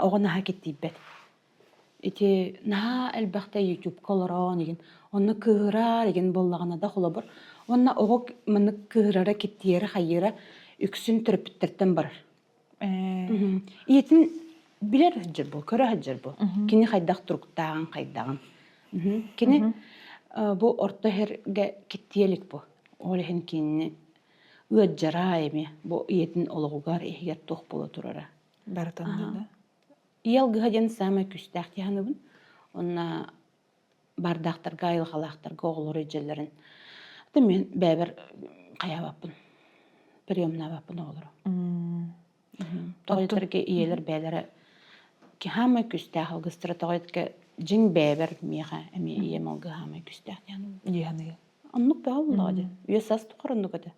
Оҕо наһаа киттийбэт. Ити наһаа элбэхтэ ютубка олорон игин, онно кыыһырар игин буоллаҕына да холобур, уонна оҕо маннык кыыһырара, киттийэрэ, хайыыра үксүн төрөппүттэртэн барар. Ийэтин билэр сылдьар буол, көрө сылдьар буол. Кини хайдах туруктааҕын, хайдаҕын. Кини бу орто иһэргэ киттийэ илик бу. Ол иһин кинини ыаддьара эмиэ бу ийэтин олоҕугар иһигэр туох буола турара. Барытын да. Ийэ алгыһа диэн саамай күүстээх дии саныыбын. Уонна бардаахтарга, айылҕалаахтарга оҕолору илдьэллэрин. Мин бэйэбэр хайаабаппын, приемнаабаппын оҕолору. Тоҕо диэтэргэ ийэлэр бэйэлэрэ хаамай күүстээх алгыстара тоҕо диэтэргэ дьиҥ бэйэбэр миэхэ эмиэ ийэм алгыһа хаамай күүстээх диэн. Дии саныгын. Оннук бөҕө буоллаҕа дии. Үйэ саас тухары оннук этэ.